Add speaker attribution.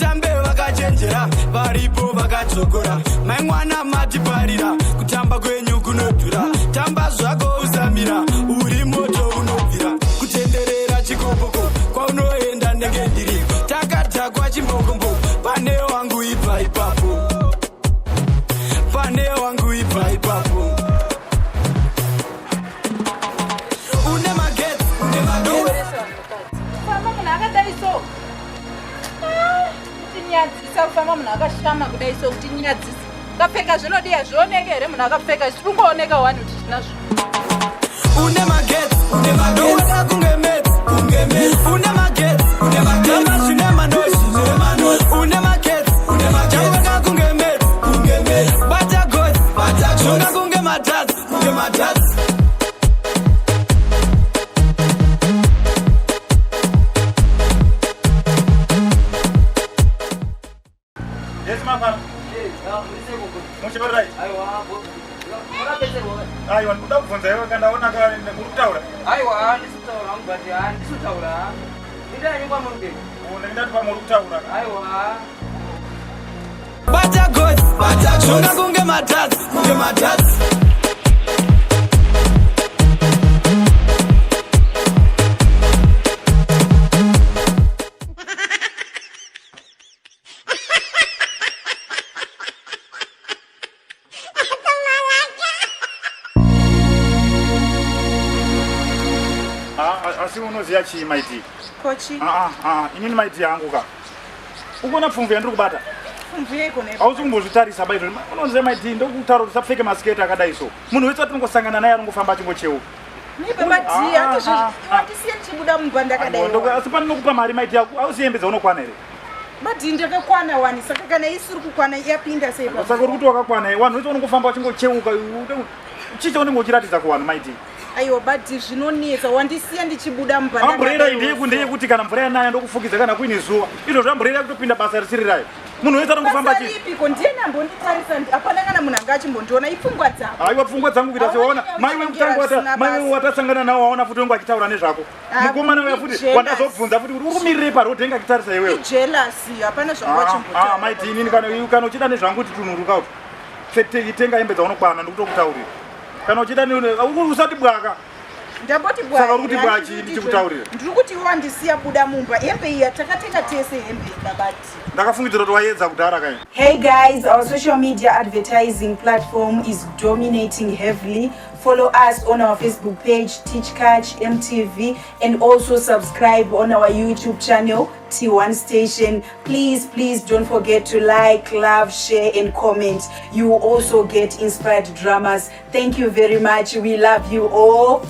Speaker 1: Tambe vakachenjera, varipo vakadzokora. Mai mwana matiparira, kutamba kwenyu kunodhura. Tamba zvako usamira, uri moto unobvira. Kutenderera chikopoko, kwaunoenda ndenge ndiri. Takadhakwa chimbokombo, pane wangu ibva ipapo. Pane wangu ibva ipapo. Une magetsi, une magetsi.
Speaker 2: Kufamba munhu akadai so. Ah, kutinyadzisa kufamba munhu akashama kudai so kutinyadzisa. Kapfeka zvinodiya zvioneke here munhu akapfeka zviri kungooneka wani kuti tinazvo.
Speaker 1: Une magetsi, une magetsi. Kunge metsi, kunge metsi. Une magetsi, une magetsi. Zvine manosi, zvine manosi. Une magetsi, une magetsi. Kunge metsi, kunge metsi. Bata gotsi, bata gotsi. Kunge matatsi, kunge matatsi.
Speaker 3: Yes, mafana. Muchibari right. Aiwa, ndikuda kubvunza iwe kana ndaona ka muri kutaura.
Speaker 4: Aiwa, handisi kutaura hangu but handisi kutaura. Ndindanyi kwamuri kuenda?
Speaker 3: Ndinenge ndati pamuri kutaura.
Speaker 4: Aiwa.
Speaker 1: Bata gotsi, bata gotsi. Kunge matatsi, kunge matatsi.
Speaker 3: Ah, asi unoziva chii maiti?
Speaker 5: Kochi.
Speaker 3: Ah, ah, inini maiti yangu ka. Ukuona pfumvu yandiri kubata?
Speaker 5: Pfumvu yeiko nei?
Speaker 3: Hausi kumbozvitarisa ba izvo. Unoziva maiti ndokutaura kuti usapfeke masiketi akadai so. Munhu wese watinongosangana naye anongofamba achingocheuka.
Speaker 5: Nei baba D, handisiye ndichibuda mumba ndakadai.
Speaker 3: Asi pandinokupa mari maiti yako hausi hembe dzaunokwana here?
Speaker 5: Madii ndakakwana wani saka kana isiri kukwana yapinda sei
Speaker 3: pa Saka uri kuti wakakwana here? Vanhu vese vanongofamba vachingocheuka chii chaunenge uchiratidza kuvanhu maiti?
Speaker 5: Aiwa badi zvinonetsa wandisiya ndichibuda mumba
Speaker 3: Umbrella iyi ndeyekuti ndeyekuti kana mvura yanaya ndokufukidza kana kuine zuva. Izvozvo umbrella yakutopinda basa risiri rayo. Munhu wese anongofamba
Speaker 5: achi Ripiko ndiye ambonditarisa hapana kana munhu anga achimbondiona ipfungwa dzako.
Speaker 3: Aiwa pfungwa dzangu kuita sewaona mai wekutanga mai watasangana nawo waona futi wangu achitaura nezvako.
Speaker 5: Ah,
Speaker 3: Mukomana uya futi
Speaker 5: jealous.
Speaker 3: wandazobvunza futi kuti uri kumirirei paroad enge achitarisa iwewe.
Speaker 5: Ijealousy hapana zvanga
Speaker 3: Ah,
Speaker 5: wachimbotaura.
Speaker 3: ah, maiti inini kana kana uchida nezvangu kuti tunhuruka uti. Tenga hembe dzaunokwana ndikutokutaurira. Kana uchida usati bwaka.
Speaker 5: Ndamboti bwa.
Speaker 3: Saka uri kuti bwa chii ndichikutaurira?
Speaker 5: Ndiri kuti iwe wandisiya buda mumba hembe iyi takatenga tese hembe iyi babati.
Speaker 3: Ndakafungidzira kuti wayedza kudhara kai.
Speaker 5: Hey guys, our social media advertising platform is dominating heavily. Follow us on our Facebook page, Teach Catch MTV, and also subscribe on our YouTube channel, T1 Station. Please, please don't forget to like, love, share, and comment. You will also get inspired dramas. Thank you very much. We love you all.